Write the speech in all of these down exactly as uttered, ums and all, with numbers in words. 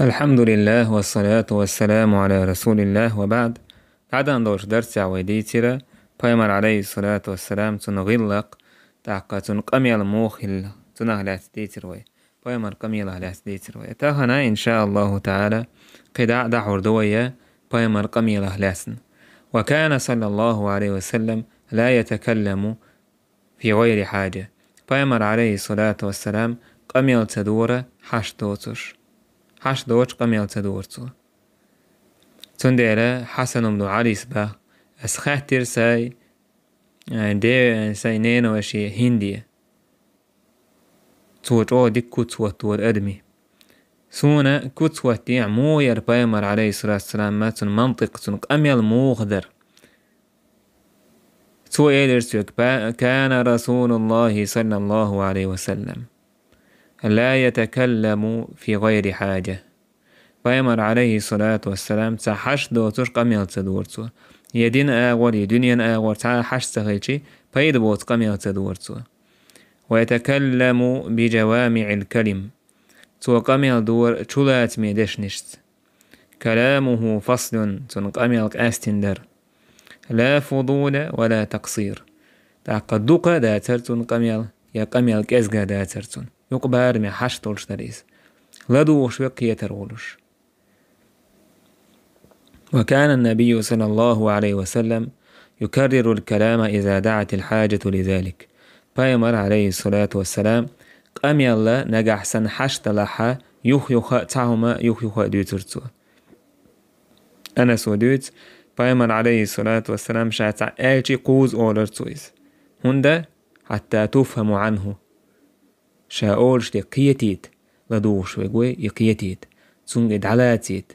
الحمد لله والصلاة والسلام على رسول الله وبعد. ДӀадаханчу дарсехь вай дийцира Пайхамар, алейхиссалату вассалам, цуьнан гӀиллакх, тӀаккха цуьнан къамел муха хилла, цунах лаьцна дийцира вай. Пайхамар къамелах лаьцна дийцира вай. Тахана, иншааллаху таала, кхидӀа а дӀахьур ду вай Пайхамар къамелах лаьцна. وكان صلى الله عليه وسلم لا يتكلم في غير حاجة. Пайхамар, алейхиссалату вассалам, къамел ца дора хьашт доцуш. Хьашт доцуш къамел ца дора цо. Цундела Хьасан ибн Ӏалис бах: «Ас хаьттира сайн, э, де-, сайн ненавайше Хинде. Цо чӀогӀа дика куц хӀоттора адамийн. Суна куц хӀоттийча, муха яра Пайхамар, алейхиссалату вассалам, цуьнан мантикъ, цуьнан къамел муха дара?» Цо элира соьга: «Па-, كان رسول الله صلى الله عليه وسلم لا يتكلم في غير حاجة». Пайхамар, алейхиссалату вассалам, цхьа хьашт доцуш къамел ца дора цо. Я динан агӀор, я дуьненан агӀор цхьа а хьашт ца хилча, пайда боцу къамел ца дора цо. «ويتكلم بجوامع الكلم». Цо къамел дора чулацаме дешнашца. «كلامه فصل», цуьнан къамел къаьстина дара. «لا فضول ولا تقصير». ТӀаккха дукха а дацара цуьнан къамел, я къамел кӀезга а дацара цуьнан. Юкъа бараме хьашт долуш дара иза. ЛадугӀуш верг кхетар волуш. «وكان النبي صلى الله عليه وسلم يكرر الكلام إذا دعت الحاجة لذلك». Пайхамар, алейхиссалату вассалам, къамел нагахь санна хьашт далахь, юх-юха а цхьа хӀума, юх-юха а дуьйцура цо. Анаса дуьйцу, Пайхамар, алейхиссалату вассалам, ша цхьаъ аьлча кхузза олура цо иза. ХӀунда? «حتى تفهم عنه». Ша олуш дерг кхетийта, ладугӀуш верг ву и кхетийта, цуьнга и дӀалацийта.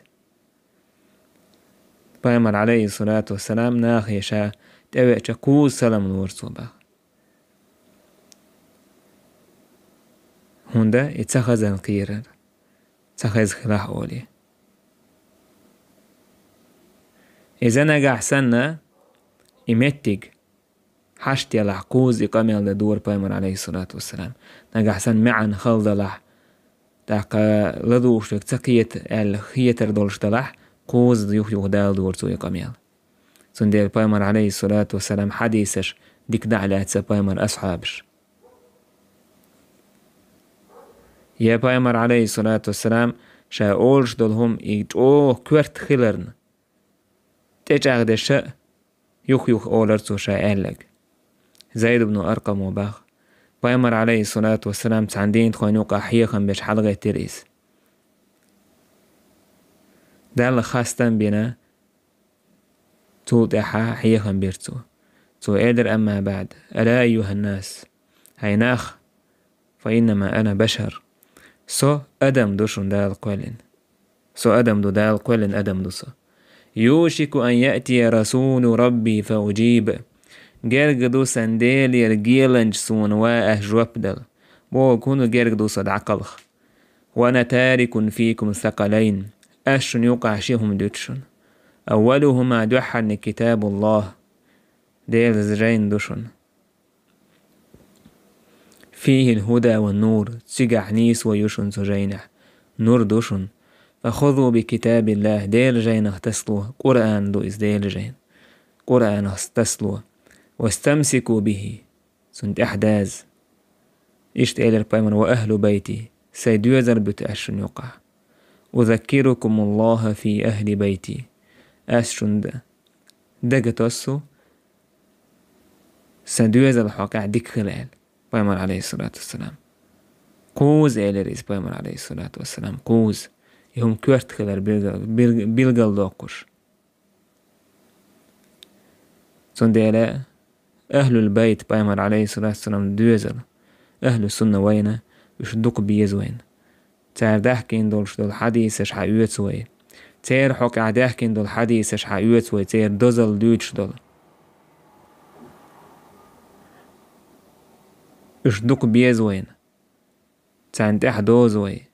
Пайхамар, алейхиссалату вассалам, нахе ша тӀевеача кхузза салам лора цо бах. ХӀунда и ца хазан кхерар, ца хеза хилахь олий. Иза нагахь санна, и меттиг хьашт ялахь, кхузза и къамел дан дора Пайхамар, алейхиссалату вассалам. Нагахь санна маьӀна хала далахь, тӀаккха ладугӀуш верг ца кхета аьлла хетар долуш далахь, кхузза юх-юха дала дора цо и къамел. Цундела Пайхамар, алейхиссалату вассалам, хьадисаш дика дӀа а лаьцна Пайхамар асхьабаш. Я Пайхамар, алейхиссалату вассалам, ша олуш долу хӀума и чӀогӀа коьрта хиларна, тӀечӀагӀдеш а, юх-юха олура цо ша аьлларг. Зайд ибн Аркъамо бах. Пайхамар, алейхиссалату вассалам, цхьана дийнахойн юкъахь хьехам беш хьалагӀеттира иза. Далла хастам бина, цул тӀаьхьа хьехам бира цо. Цо элира: «أما بعد، ألا أيها الناس». ХӀай нах, «فإنما أنا بشر». Со адам ду шуна Дала кхоьллина. Со адам ду, Дала кхоьллина адам ду со. «يوشك أن يأتي رسول ربي فأجيب». Герга ду сан Делера геланча суна ван ас жоп дала. Бохург хӀун ду, герга ду со дӀакхалха. «وأنا تارك فيكم ثقلين». Ас шуна юкъахь ши хӀума дуьту шуна. «أولهما», дуьххьарниг, «كتاب الله». Делан жайна ду шуна. «فيه الهدى والنور», цигахь нийсо ю шуна цу жайнехь, нур ду шуна. «فخذوا بكتاب الله», Делан жайнах тасало, Къуръан ду иза Делан жайна. Къуръанах тасало. «واستمسكوا به», цунна тӀаьхьа даза. Иштта элира Пайхамар: «وأهل بيتي», сайн доьзал буьту ас шуна юкъахь. «أذكركم الله في أهل بيتي». Ас шуна дага тосу, сан доьзалан хьокъехь дика хила аьлла, Пайхамар, алейхиссалату вассалам. Кхузза элира иза Пайхамар, алейхиссалату вассалам, кхузза. И хӀума коьрта хилар билгал-, билг-, билгалдоккхуш. Цундела ахьлул байт, Пайхамар, алейхиссалату вассалам, доьзал, ахьлу сунна вайна, уьш дукха беза вайна. Цара даьхкина долуш долу хьадисаш хьаоьцу вай. Церан хьокъехь даьхкина долу хьадисаш хьаоьцу вай, церан дозалла дуьйцуш долу. Уьш дукха беза вайна. Царна тӀаьхьа дозу вай.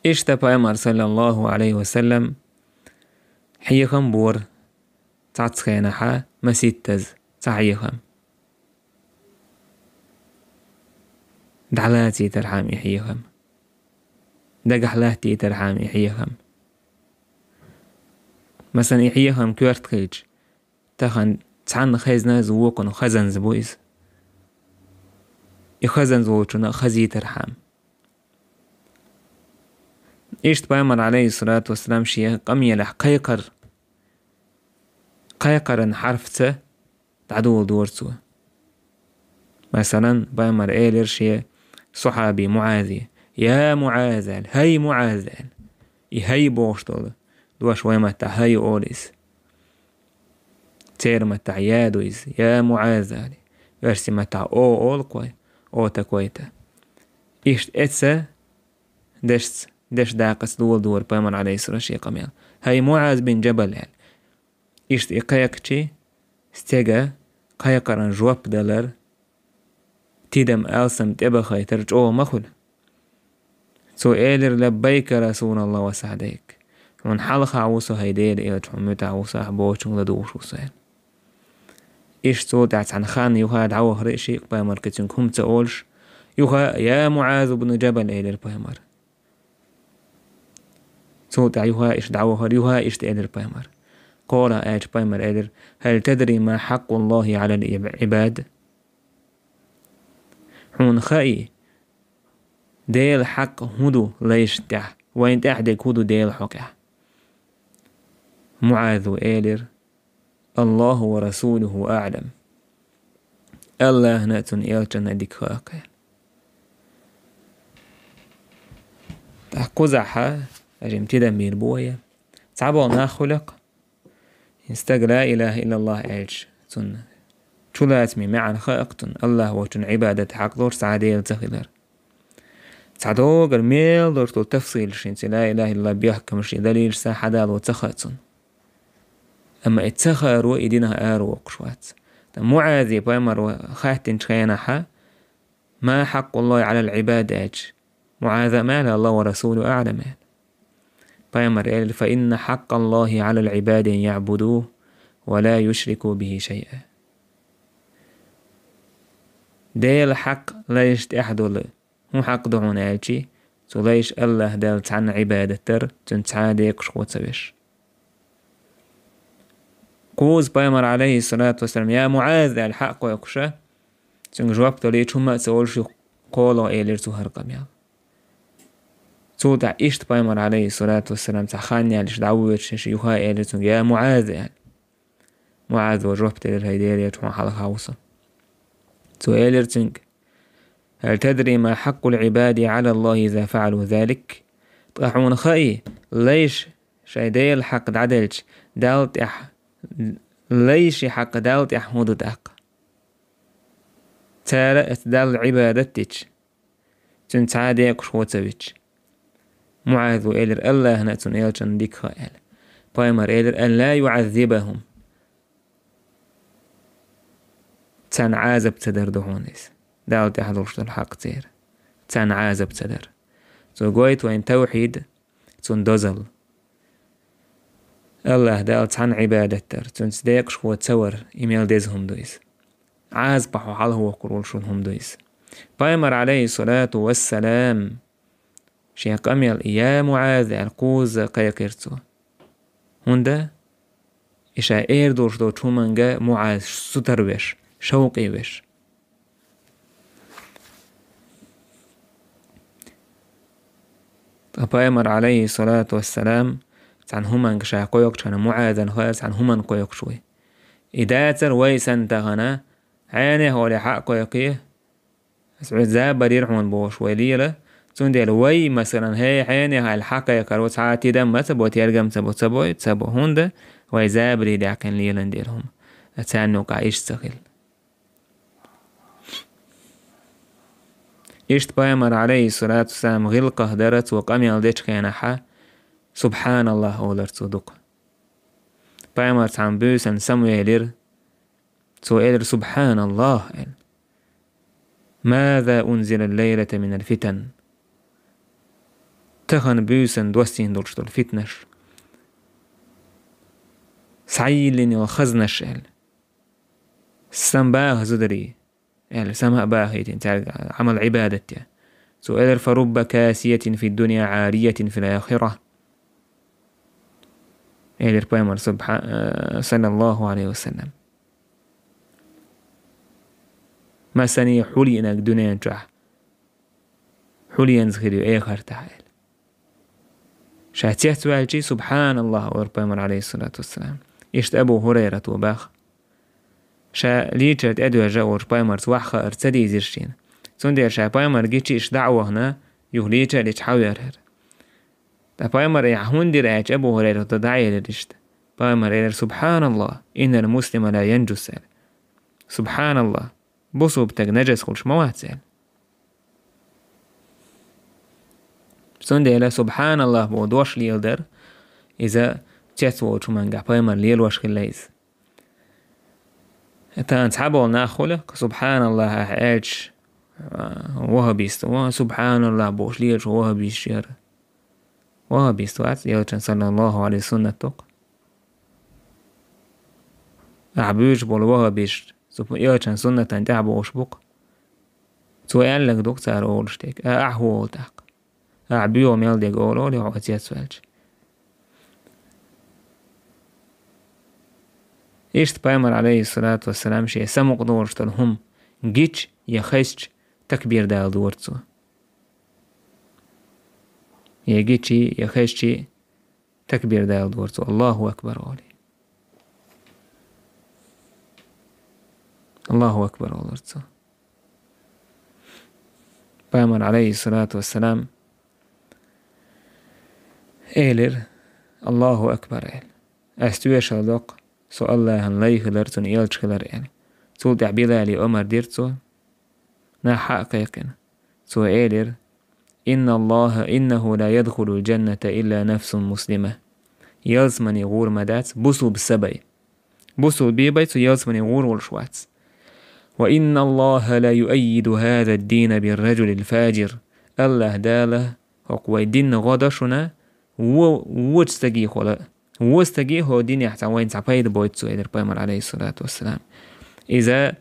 Иштта Пайхамар, саллаллаху алейхи ва саллам, хьехам бора цхьацца хенахьа маситтаза цхьа хьехам. дӀалацийтархьама и хьехам, дагахь латтийтархьама и хьехам. Масалан, и хьехам коьрта хилча, тахан цхьанна хезна из, вокхунна хазанза бу иза. И хазанза волчунна хазийтархьама. Иштта пайхамар, алейхиссалату вассалам, шен къамелехь кхайкхар, кхайкхаран хьарфаца дӀадоладора цо. Масалан, пайхамар элира шен сахьаби МуӀазе: «Я МуӀаз», — аьлла, «хӀай МуӀаз», — аьлла. И «хӀай» бохуш долу дош вай маттахь «хӀай» олу иза. Церан маттахь «я» ду иза, «я МуӀаз», — аьлла. Оьрсийн маттахь «о» олу-кх вай, «о такой-то». Иштта эца дешца, дешдаккхаца доладора пайхамар, алейхиссалам, шен къамел: «ХӀай МуӀаз бин Джабал», — аьлла. Иштта и кхайкхича, стеган кхайкхаран жоп далар тидам, алсам тӀебахийтар чӀогӀа ма хуьлу. Цо элира: «Лаббайка, Расулаллах, ва саъдайк». Хьуна хьалха ву со, хӀай Делан элча, хьуна муьтӀахь ву со, ахь бохучуьнга ладугӀуш ву со, аьлла. Иштта цул тӀаьхьа цхьана ханна юха дӀавахара и шиъ, пайхамар кхин цуьнга хӀума ца олуш, юха: «Я МуӀаз бну Джабал», — элира пайхамар. Цул тӀаьхьа юха иштта дӀавахара, юха иштта элира пайхамар. КхоалгӀа аьлча пайхамар элира: «Хьал тадри ма хьаккъуллахи Ӏалал иб-, ибад?» Хьуна хаий, Делан хьакъ хӀун ду лайшна тӀехь, вайна тӀехь дерг хӀун ду Делан хьокъехь? МуӀаза элира: «Аллаху ва расулуху аълам». Аллахьна а, цуьнан элчанна а дика хаьа-кх. ТӀаккха кхузахь, хьажим, тидам бийр бу вай. Цхьаболу нах хуьлу-кх, и стаг ла илаха иллаллах аьлча, цунна чулацаме маьӀна хаьа-кх цунна, Аллахь волчун Ӏибадат хьакъ долуш цхьа а Дела ца хилар. Цхьа догара мел долуш долу тафсилаш, хӀинца ла илаха иллаллах бехкамаш, и далилаш схьадало ца хаьа цунна. Амма и ца хааро и динах аравоккхуш вац. Ткъа МуӀазе пайхамаро хаьттинчу хенахь: «Ма хьаккъуллахи Ӏалал Ӏибад?» аьлча, МуӀаза ма аьлла: «Аллаху ва расулуху аълам», — аьлла. Пайхамар элира: «Фа инна хьаккъаллахи Ӏалал Ӏибади ан яъбудуху ва ла юшрику бихи шайъа». Делан хьакъ лайшна тӀехь долу хӀун хьакъ ду хьуна аьлчи, цу лайш Аллахь Далла цхьанна Ӏибадат дар, цуьнца цхьа а декъашхо ца веш. Кхуза пайхамар, алейхиссалату вассалам, «Я МуӀаз», аьлла хьакъ кхойкхуша, цуьнга жоп далийча, хӀумма а ца олуш, юха кхоалгӀа элира цо хӀара къамел. Цул тӀаьхьа иштта пайхамар, алейхиссалату вассалам, цхьа хан яьлча дӀавоьдуш, юха а элира цуьнга: «Я МуӀаз», аьлла. МуӀаза жоп делира: «ХӀай Делан элча, хьуна хьалха ву со». Цо элира цуьнга: «Хьал тадри ма хьаккъул Ӏибади Ӏалаллахи иза фаъалу залик?» Ткъа хьуна хаий, лайш шайн Делан хьакъ дӀаделча, Далла тӀехь, лайши хьакъ Далла тӀехь хӀун ду тӀаккха? Цара оцу Далла Ӏибадат дича, цуьнца цхьа а декъашхо ца вича. МуӀаза элира: «Аллахьна а, цуьнан элчанна а дика хаьа», — аьлла. Пайхамар элира: «Ан ла юӀаззибахум». Царна Ӏазап ца дар ду хьуна иза. Далла тӀехь долуш долу хьакъ церан. Царна Ӏазап ца дар. Цо гойту вайна тавхьид, цуьнан дозалла. Аллахь Далла цхьанна Ӏибадат дар, цуьнца декъашхо ца вар, и мел деза хӀума ду иза. Ӏазапах хьо хьалхавоккхур волуш волу хӀума ду иза. Пайхамар, алейхиссалату вассалам, шен къамел «Я МуӀаз» аьлла кхузза кхайкхира цо. ХӀунда? И ша эр долуш долчу хӀуманга МуӀаз сутара веш, шовкъе веш. Ткъа пайхамар, алейхиссалату вассалам, цхьана хӀуманга ша кхойкхучу хенахь, МуӀазан хаьара цхьана хӀуманна кхойкхуш ву. И дацара вай санна тахана, хьенех олий хьа а кхойкхий, аса хьоьца забар йира хьуна бохуш вай лела, цундела вай, масалан, хӀей, хьенех аьлла хьа кхайкхар ву, цхьа а тидам ма ца бо, тергам ца бо, ца бой, ца бо. ХӀунда? Вай забаре даьккхина лелан дела хӀума. Царна юкъахь иштта ца хилла. Иштта пайхамар, алейхиссалату вассалам, гӀиллакхах дара цо къамел дечу хенахьа, «Субханаллах» олар цо дукха. Пайхамар цхьана буьйсанна самавелира, цо элира: «Субханаллах», — аьлла. «Маза унзила лейлата минал фитан?» Тахана буьйсанна доссийна долуш долу фитнаш. Схьайиллина йолу хазнаш аьлла. Сан баха зударий. аьлла, сама а бахийтина цаьрга Ӏамал-Ӏибадат де. Цо элира: «فرب كاسية في الدنيا عارية في الآخرة». Элира пайхамар субхьа-, э, саллаллаху алейхи ва саллям. Масане хьулийнарг дуьнен чохь, хьуленца хир ю эхартахь, аьлла. Ша цецваьлчий, «Субхьаналлах», олура пайхамар, алейхиссалату вассалам. Иштта Абу Хурайрата бах. Ша лийчар тӀедоьжна а волчу пайхамарца ваха хаар ца дийзира шена. Цундела ша пайхамар гичи иштта дӀа а вахана, юха лийча а лича хьавоьрхьира. Ткъа пайхамар, ахь хӀунда дира аьлча, Абу Хурайрата дӀаэлира иштта. Пайхамар элира: «Субхьаналлах, иннал муслима ла янджус», аьлла. «Субхьаналлах, бусулба стаг нажас хуьлуш ма вац», аьлла. Цундела «Субхьаналлах» боху дош леладар, иза цецволчу хӀумангахь пайхамар лелош хилла иза. Тахана цхьаболу нах хуьлу, «Субхьаналлах» ахь аьлча, а, ваххабист ву, «Субхьаналлах» бохуш лелаш ву ваххабист яра. Ваххабист вац, элчан, саллаллаху алейхи, суннат доккху. Ахь буьйцуш болу ваххабист, цу элчан суннатан тӀаьхьа бохуш бу-кх. Цо аьлларг ду-кх цара олуш дерг, а, ахь хӀун олу тӀаккха? Ахь боьха мел дерг олу, олий хьо цецваьлча? Иштта пайхамар, алейхиссалату вассалам, шен самукъа долуш долу хӀума гича я хезча, такбир дала дора цо. Я гичий, я хезчий, такбир дала дора цо, «Аллаху акбар», олий. «Аллаху акбар», олура цо. Пайхамар, алейхиссалату вассалам, элира: «Аллаху акбар», аьлла. «Ас тоьшалла доккху, со Аллахьан лай хилар, цуьнан элча хилар», аьлла. Цул тӀаьхьа Билале омра дира цо, нах схьа а кхайкхина. Цо элира: «Инна Аллаха, иннаху ла ядхулул джанната илла нафсун муслима». Ялсамане гӀур ма дац бусулба са бен. Бусулба бен цу ялсамане гӀур волуш вац. «Ва инна Аллаха ла юаййиду хаза ад-дина бир-раджулил фаджир». Аллаха Дала хӀокху вай динна гӀо до шуна, во-, вочу стагехула. Вон стаге хӀокху динехь цхьа вайна цхьа пайда бойту цо, элира пайхамар, алейхиссалату вассалам. Иза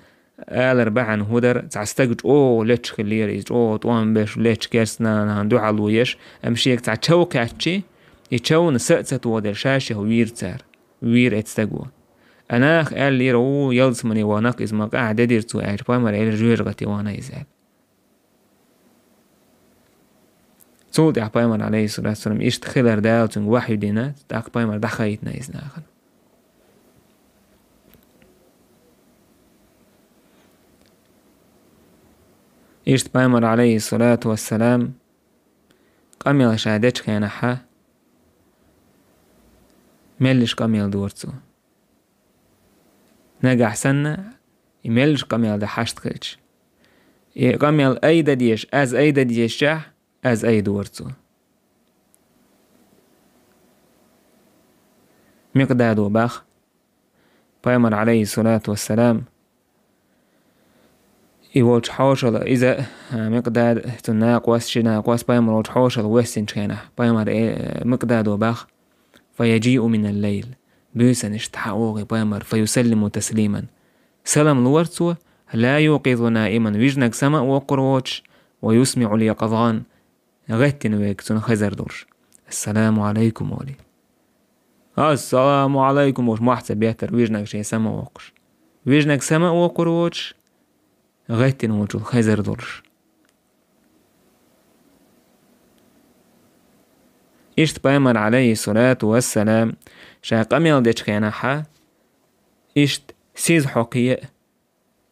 алар бахьана хӀун дара, цхьа стаг чӀогӀа леташ хиллера, иза чӀогӀа тӀом беш леташ керстанахана дуьхьал ву еш, амма шега цхьа чов кхаьччи, и човна са а ца тоха делла, ша-шех вийра цара, вийра эцу стаго. А наха аьллера: «Ву, ялсамане вахана-кх иза, ма къахьа де дира цо», аьлча, пайхамар элира: «Жоьжахате вахана иза», аьлла. Цул тӀаьхьа пайхамар, алейхиссалату вассалам, иштта хилар Дала цуьнга вахью дина, тӀаккха пайхамар дӀахаийтина иза нахана. Иштта пайхамар, алейхиссалату вассалам, къамел ша дечу хенахьа, меллиш къамел дора цо. Нагахь санна, и меллиш къамел дан хьашт хилча. И къамел айда дезаш, аз айда дезачехь, аз айдора цо. Микъдадо бах, пайхамар, алейхиссалату вассалам, и волчу хьошалла, иза, а, Микъдад, цуьнан накъост, ши накъост пайхамар волчу хьошалла воьссинчу хенахь, пайхамар, э, Микъдадо бах: «Фа яджиу минал лайл». Буьйсанна иштта хьа а вогӀий пайхамар, «фа юсаллиму таслиман». Салам лора цо, «ла юкъизу наиман», вижнаг сама а воккхур воцуш, «ва юсмиул якъазан», гӀеттина верг цунна хезар долуш. «Ассаламу алайкум», олий. «Ассаламу алайкум», олуш мохь ца беттара вижнаг шен сама а воккхуш. Вижнаг сама а воккхур воцуш, гӀеттина волчул хезар долуш. Иштта пайхамар, алейхиссалату вассалам, ша къамел дечу хенахьа, иштта сиз хьокхий а,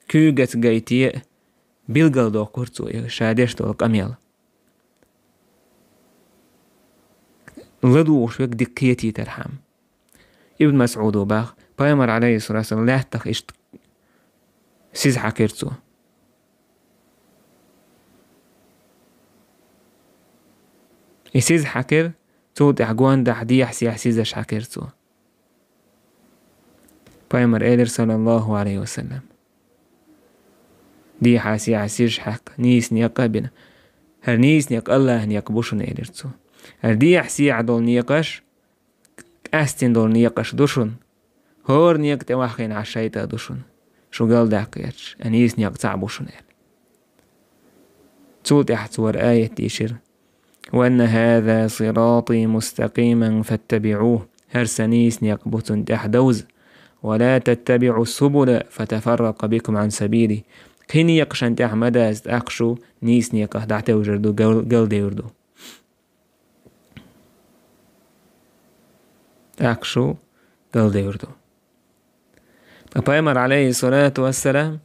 куьйгаца гайтий а, билгалдоккхура цо и ша деш долу къамел. ЛадугӀуш верг дика кхетийтархьама. Ибн Масъудо бах, пайхамар, алейхиссалату вассалам, лаьттах иштта сиз хьаькхира цо. И сиз хьаькхира, цул тӀаьхьа гондахь дехьа-сехьа сизаш хьаькхира цо. Пайхамар элира, саллаллаху алейхи ва саллям: «Дехьа-сехьа сизаш хьаькхна, нийса некъа а бина. ХӀара нийса некъа Аллахьан некъа бу шуна», элира цо. «ХӀара дехьа-сехьа долу некъаш, къаьстина долу некъаш ду шуна. ХӀора некъа тӀе ваххийна Ӏаш шайтӀа ду шуна. шу галдаккха гӀерташ, а нийса некъ цхьаъ бу шуна аьлла. Цул тӀаьхьа цо вара аят дийшира: «وأن هذا صراطي مستقيما فاتبعوه». ХӀара сан нийса некъ бу, цунна тӀаьхьа довза. «ولا تتبعوا السبل فتفرق بكم عن سبيله». Кхин некъашна тӀаьхьа ма даза, тӀаккха шу нийса некъах дӀатевжар ду, гал-, галдевр ду. ТӀаккха шу галдевр ду. Ткъа Пайхамар, алейхиссалату вассалам,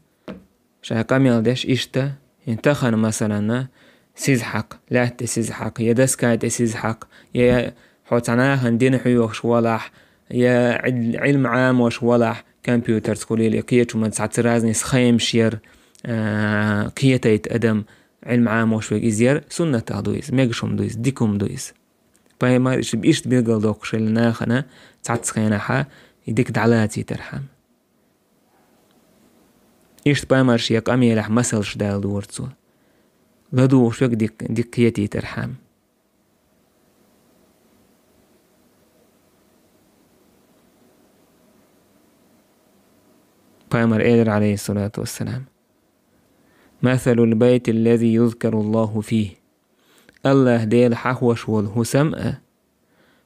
ша къамел деш иштта, хӀинца тахана, масалан, сиз хьакха, лаьтта тӀе сиз хьакха, я доска тӀе сиз хьакха, я хьо цхьа нахана дин хьоьхуш валахь, я Ӏил-, Ӏилма Ӏамош валахь, компьютерца хуьлийла, кхечу ма цхьацца разный схемаш яр, а, кхетайта адам, Ӏилма Ӏамош верг иза яр, суннатах ду иза, мегаш хӀума ду иза, дика хӀума ду иза. Пайхамар иштта, иштта билгалдоккхуш хилла нахана цхьацца хенахьа, и дика дӀалацийтархьама. Иштта Пайхамар шен къамелехь масалш дала дора цо. ЛадугӀуш верг дик-, дика кхетийтархьама. Пайхамар элира, алейхиссалату вассалам: «مثل البيت الذي يذكر الله فيه». АллахӀ Дела хьахош волу хӀусам а,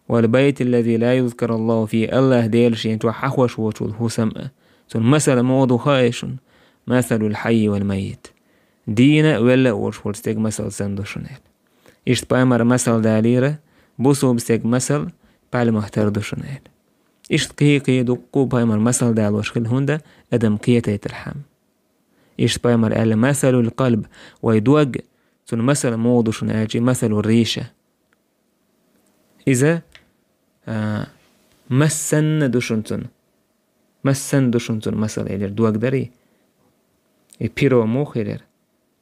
«والبيت الذي لا يذكر الله فيه», АллахӀ Дела шен чохь хьахош воцул хӀусам а. Цунна масала муха ду хаьий шуна? «مثل الحي والميت». Дийна а, велла а волуш волу стеган масал санна ду шуна аьлла. Иштта Пайхамар масал далийра, бусулба стеган масал пальмах тера ду шуна аьлла. Иштта кхин-кхин дуккха Пайхамар масал далош хилла, хӀунда адам кхетайтархьама. Иштта Пайхамар аьлла: «مثل القلب», вай дог, цунна масала муха ду шуна аьлча, «مثل الريشة». Иза, а, мас санна ду шуна цунна. Мас санна ду шуна цунна масала, элира, дог дарий? И перо муха хилира?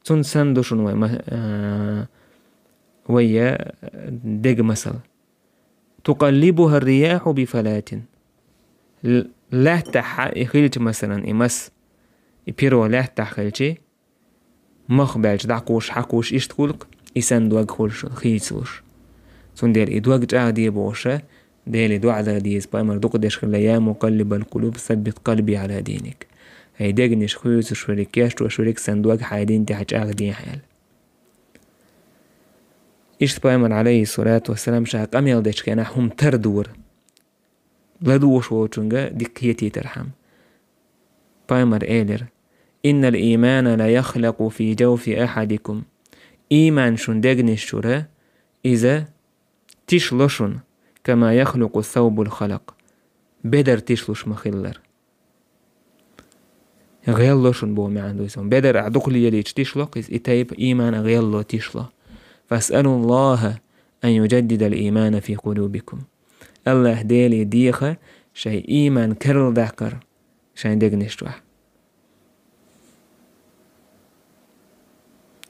Цунна санна ду шуна вай ма-, а, вай, а, деган масала. «تقلبها الرياح بفلاة». Л-, лаьттахь и хилча, масалан, и мас, и перо лаьттахь хилча, мах баьлча дӀакхуш, хьакхуш иштта хуьлу-кх, и санна дог хуьлу шуна хийцалуш. Цундела и дог чӀагӀде бохуша, Деле доӀа дан деза, Пайхамар дукха деш хилла: «يا مقلب القلوب ثبت قلبي على دينك». ХӀай дегнаш хуьйцуш верг, кечдеш верг, сан дог хьайн дин тӀехь чӀагӀдехьа аьлла. Иштта Пайхамар, алейхиссалату вассалам, ша къамел дечу хенахь хӀума тара дора. ЛадугӀуш волчунга дика кхетийтархьама. Пайхамар элира: «إن الإيمان ليخلق في جوف أحدكم». Ийман шун дегнаш чура, иза тишло шуна, «كما يخلق الثوب الخلق». Бедар тишлуш ма-хиллара. ГӀелло шуна боху маьӀна ду иза. Бедар ахь дукха лелийча тишло-кх иза, и тайпа ийман а гӀелло тишло. «فاسألوا الله أن يجدد الإيمان في قلوبكم». АллахӀ Деле деха шайн ийман карладаккхар шайн дегнаш чохь.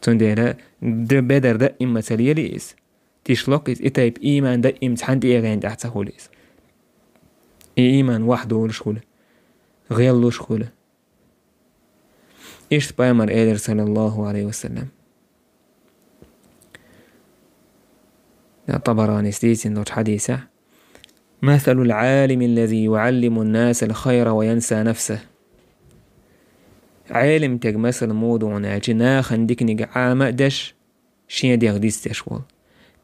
Цундела д-, бедар даимма ца лелий иза. Тишло-кх иза, и тайпа ийман даимма цхьана тӀегӀен тӀехь ца хуьлу иза. И ийман вахь долуш хуьлу, гӀеллуш хуьлу. Иштта Пайхамар элира, саллаллаху алейхи ва саллям, Табаранис дийцина долчу хьадисехь: «مثل العالم الذي يعلم الناس الخير وينسى نفسه». Ӏелим стеган масал муха ду аьлча, нахана диканиг Ӏама а деш, шен дегӀ дицдеш волу.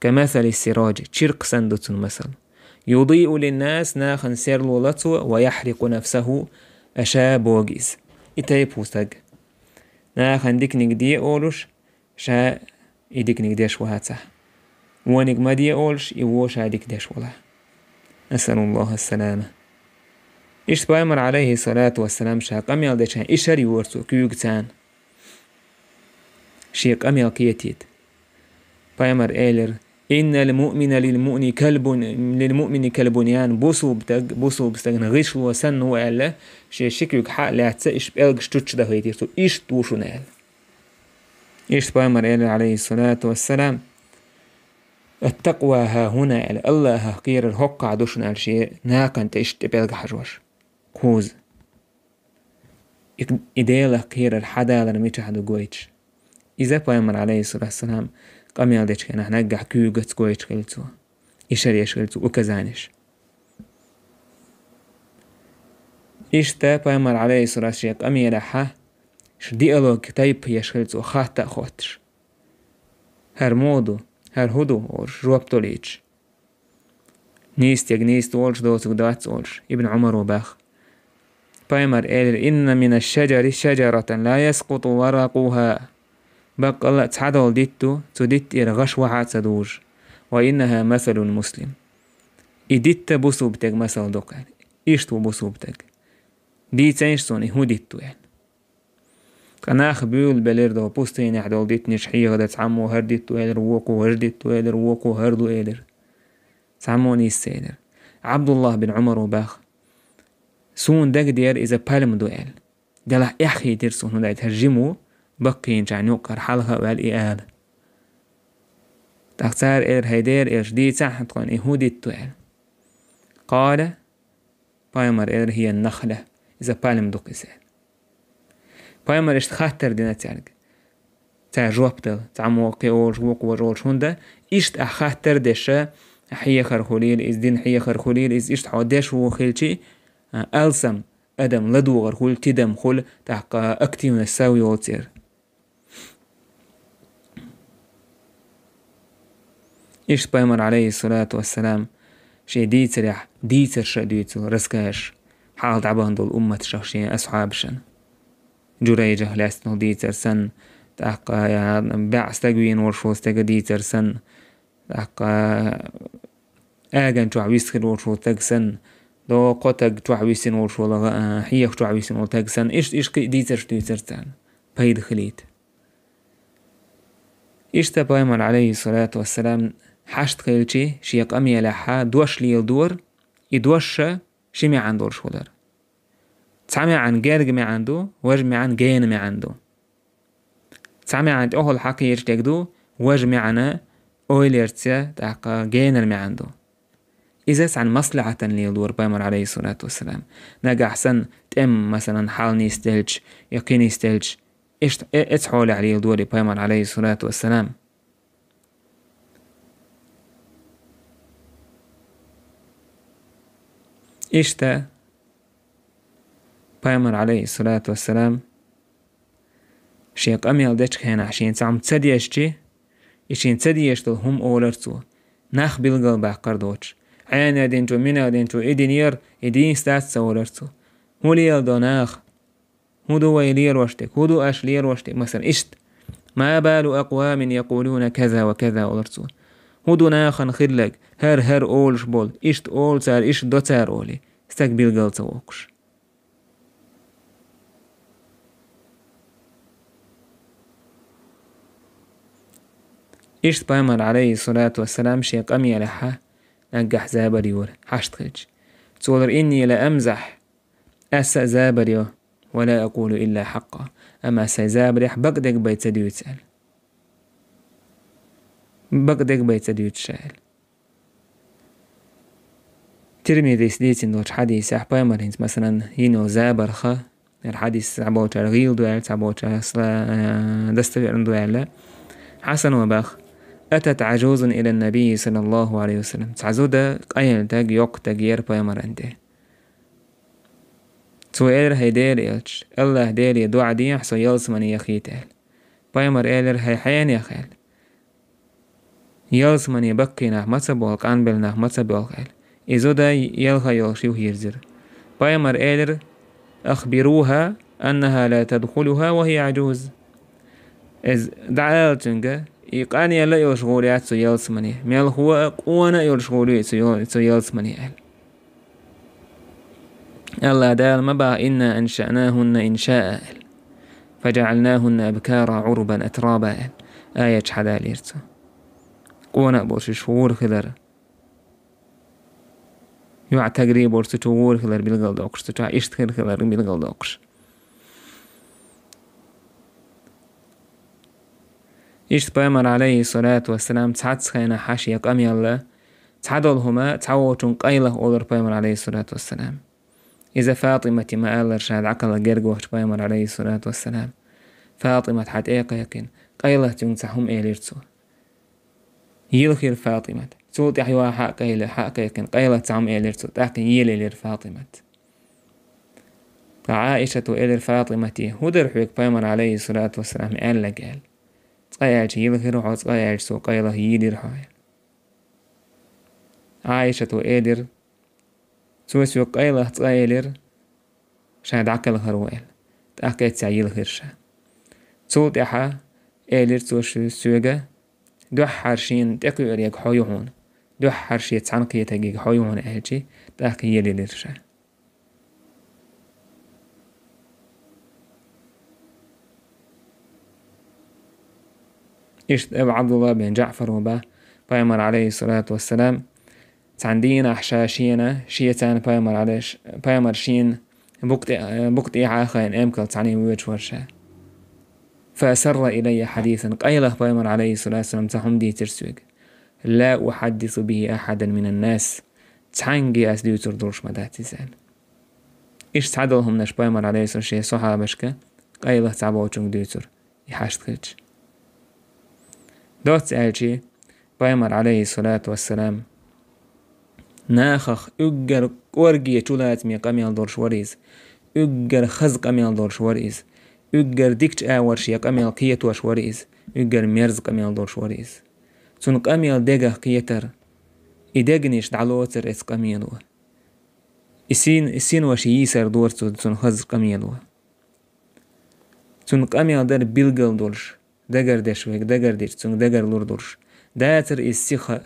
«كمثل السراج», чиркх санна ду цуьнан масал. «يضيء للناس», нахана серло ло цо, «ويحرق نفسه», а ша богу иза. И тайпа ву стаг. Нахана диканиг де олуш, ша и диканиг деш вацахь. Вониг ма де олуш, и вон ша дика деш валахь. نسأل الله السلامة. Иштта Пайхамар, алейхи салату вассалам, ша къамел дечу хенахь, и шар йора цо куьйга царна. Шен къамел кхетийта. Пайхамар элира: «إن المؤمن للمؤمن كالبن-، للمؤمن كالبنيان». Бусулба стаг, бусулба стагана гӀишло санна ву аьлла, шен ши куьг хьа а лаьцна, иштта пӀелгаш чуччу дахийтира цо, иштта ву шуна аьлла. Иштта Пайхамар элира, алейхи салату вассалам: «التقوى ها هنا», аьлла, АллахӀах кхерар хӀоккхахь ду шуна аьлла, шен накхана тӀе иштта тӀе пӀелг хьажош. Кхуза. И, и Делах кхерар хьадалар мичахь ду гойтуш. Иза Пайхамар, алейхи салату вассалам, къамел дечу хенахь наггахь куьйгаца гойтуш хилла цо. И шар еш хилла цо, указанеш. Иштта пайхамар, алейхиссалату, шен къамелехьа, ш-, диалог тайпа еш хилла цо хатта а хотташ. «ХӀара муха ду? ХӀара хӀун ду?» олуш, жоп долуьйтуш. Нийса стаг нийса долуш, доцург дац олуш, Ибн Ӏумаро баха. Пайхамар элира: «Инна мина шаджари шаджаратан ла яскъуту варакъуха». Баккъалла а цхьадолу дитт ду, цу дитта тӀера гӀаш вахьа а ца дужу. «Ва иннаха масалул муслим». И дитт бусулба стеган масал ду-кх аьлла. Иштта ву бусулба стаг. Дийцийша суна, и хӀун дитт ду аьлла. Ткъа нах буьйлабелира, до пустынехь долу диттанаш хьехадан, цхьаммо хӀара дитт ду элира, вукхо важа дитт ду элира, вукхо хӀара ду элира. Цхьаммо нийса ца элира. Ӏабдуллах бин Ӏумаро баха: «Суна дагадеара иза пальма ду», – аьлла. Делахь эхь хийтира суна, хӀунда аьлча хӀара жима ву, баккхийначарна юккъара хьалха а ваьлла и ала. ТӀаккха цара элира: «ХӀай Делан элча, дийцахьа тхуна, и хӀун дитт ду?» – аьлла. Къала, пайхамар элира: «ХӀия нахла, иза пальма ду-кх иза», – аьлла. Пайхамар иштта хаттар дина цаьрга. Цара жоп дала, цхьаммо кхин олуш, вукхо важа олуш, хӀунда иштта ахь хаттар деш, хьехар хуьлийла иза, дин хьехар хуьлийла иза, иштта хьо деш ву хилчи, а, алсам адам ладогӀар хуьлу, тидам хуьлу, тӀаккха активность сов йолу церан. Иштта пайхамар, алейхиссалату вассалам, шен дийцарехь дийцарш а дуьйцура, расскажаш, хьалха дӀабахана долу умматашах шен асхьабашна. Джурайджах лаьцна дийцар санна, тӀаккха, я, баьӀ стаг вийна волуш волу стеган дийцар санна, тӀаккха аган чохь вист хир волуш волу стаг санна, доккха стаг чохь висина волуш волу, а, хьеха чохь висина волу стаг санна, иштта, иштта кхин а дийцарш дуьйцура царна, пайда хилийта. Иштта пайхамар, алейхиссалату вассалам, хьашт хилчи, шен къамелехьа дош леладора, и дош ши маьӀна долуш хилар. Цхьа маьӀна герга маьӀна ду, важа маьӀна гена маьӀна ду. Цхьа маьӀна тӀехула хьакхийча дерг ду, важа маьӀна ойлаца, тӀаккха генара маьӀна ду. Иза цхьана маслахьатана леладора пайхамар, алейхиссалату вассалам. Нагахь санна тӀем, масалан, хьал нисделча, я кхин нисделча, иштта э-, эцу хьолехь леладора пайхамар, алейхиссалату вассалам. Иштта пайхамар, алейхиссалату вассалам, шен къамел дечу хенахь шена цхьа хӀума ца дезчи, и шена ца дезаш долу хӀума олура цо. Нах билгал баккхар доцуш. Ӏена динчу, мина динчу, и динера, и дийца дац ца олура цо. ХӀун леладо наха? ХӀун ду вай лелош дерг? ХӀун ду аша лелош дерг? Масалан, иштта: «Ма балу акъвамин якъулуна каза ва каза», олура цо. ХӀун ду нахана хилларг, хӀара-хӀара олуш болу, иштта олу цара, иштта до цара олий, стаг билгал ца воккхуш. Иштта пайхамар, алейхиссалату вассалам, шен къамелехьа наггахь забар йора, хьашт хилча. Цо олура: «Инни ла амзахь», аса а забар йо, «ва ла акъулу илла хьакъкъа», амма сайн забарехь бакъдерг бен ца дуьйцу аьлла. Бакъдерг бен ца дуьйцу ша аьлла. Тирмизис дийцина долчу хьадисехь пайхамар хӀинца, масалан, йина йолу забарх, хӀара хьадис цхьаболчара гӀийла ду аьлла, цхьаболчара сла-, э, достоверно ду аьлла. Хьасано баха: «Атат Ӏажузун илан набий, саллаллаху алейхи ва саллям». Цхьа зуда, къайлатаг, йоккхатаг яра пайхамаран тӀе. Цо элира: «ХӀай Делан элча, Аллах Деле дуӀа дехьа, со ялсамане яхийта», аьлла. Пайхамар элира: «ХӀай хьенех», аьлла. «Ялсамане баккхий нах ма ца болу, къанбелла нах ма ца боьлху», аьлла. И зуда елха йолуш юхайирзира. Пайхамар элира: «Ахбируха аннаха ла тадхулуха ва хия Ӏажуз». Иза дӀаала цуьнга, и къанъелла а йолуш гӀур яц цу ялсамане, мелхо а, къона а йолуш гӀур ю и цу йол-, цу ялсамане аьлла. Алла Дала ма баха: «Инна аншаънахунна иншаа», аьлла. «Фаджаъалнахунна абкара Ӏурбан атраба», аьлла. Аят хьадалийра цо. Къона а болуш уьш гӀур хилар. ЙоӀ тагри болуш цу чу гӀур хилар билгал доккхуш, цу чохь иштта хир хилар билгал доккхуш. Иштта пайхамар, алейхиссалату вассалам, цхьацца хенахь хьаша я къамелла, цхьадолу хӀума цхьаволчун къайлах олура пайхамар, алейхиссалату вассалам. Иза Фатимате ма-аллара ша дӀакхалла герга вахча пайхамар, алейхиссалату вассалам. Фатимат хьан тӀе а кхайкхина, къайлах цуьнга цхьа хӀума элира цо. Йилхира Фатимат. Цул тӀаьхьа юха хьа а къайла-, хьа а кхайкхина, къайлах цхьа хӀума элира цо, тӀаккха елаелира Фатимат. Ткъа Ӏаишата элира ФатӀимате: «ХӀун дара хьоьга пайхамар, Ӏалайхи ссалату вассалам, аьлларг?» — аьлла. «Цкъа аьлча йилхира хьо, цкъа аьлча цо къайлаха йийлира хьо», — аьлла. Ӏаишата элира: «Цо соьга къайлаха цкъа элира, ша дӀакхелхар ву», — аьлла. ТӀаккха эццахь йилхира ша. Цул тӀаьхьа элира цо шу-, соьга: «Дуьххьара шена тӀекхуьург хьо ю хьуна, дуьххьара шен цхьаьна кхетарг хьо ю хьуна», — аьлча, тӀаккха елаелира ша. Иштта Абу Ӏабдулла бен ДжаӀфара боху, пайхамар, Ӏалайхи ссалату вассалам, цхьана дийнахь ша шена, шеца пайхамар, Ӏалайхи, пайхамар шена букъ тӀе-, букъ тӀехьа а хайна, эмкал цхьаьна воьдуш вара ша. «فأسر إلي حديثا», къайлаха пайхамар, Ӏалайхи ссалату вассалам, цхьа хӀума дийцира соьга. «لا أحدث به أحدا من الناس», цхьаьнгге ас дуьйцур долуш ма дац иза, аьлла. Иштта цхьадолу хӀуманаш пайхамар, Ӏалайхи ссалам, шен сахьабашка къайлаха цхьаболчуьнга дуьйцура, и хьашт хилча. Доцца аьлча, пайхамар, Ӏалайхи ссалату вассалам, нахах уггар кӀорге чулацаме къамел долуш вара иза, уггар хаза къамел долуш вара иза, уггар дикачу агӀор шен къамел кхетош вара иза, уггар мерза къамел долуш вара иза. Цуьнан къамел дегах кхетара, и дегнаш дӀалоцура эцу къамело. И син-, и синош йийсар дора цо цуьнан хаза къамело. Цуьнан къамел дара билгал долуш, дагардеш верг дагардича, цуьнга дагар лур долуш. Дацара иза сиха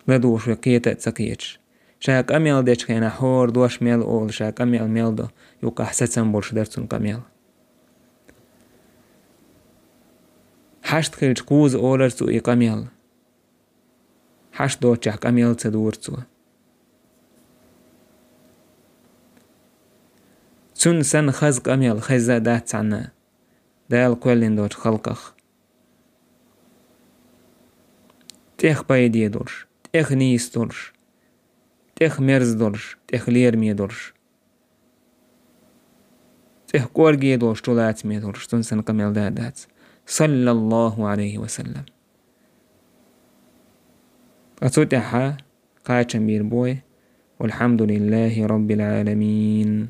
ладугӀуш верг кхета а ца кхеташ. Ша къамел дечу хенахь хӀора дош мел олу, ша къамел мел до, юкъахь сацам болуш дара цуьнан къамел. Хьашт хилча кхузза олура цо и къамел. Хьашт доцчехь къамел ца дора цо. Цуьнан санна хаза къамел хезна а дац цхьанна Дала кхоьллина долчу халкъах. ТӀех пайде долуш, тӀех нийса долуш, тӀех мерза долуш, тӀех лераме долуш. ЦӀех кӀорге долуш, чулацаме долуш, цуьнан санна къамел да а дац. Саллаллаху Ӏалайхи ва саллам. Ткъа цу тӀаьхьа кхачам бийр бу вай: «Валхьамдулиллахи Раббил Ӏаламин».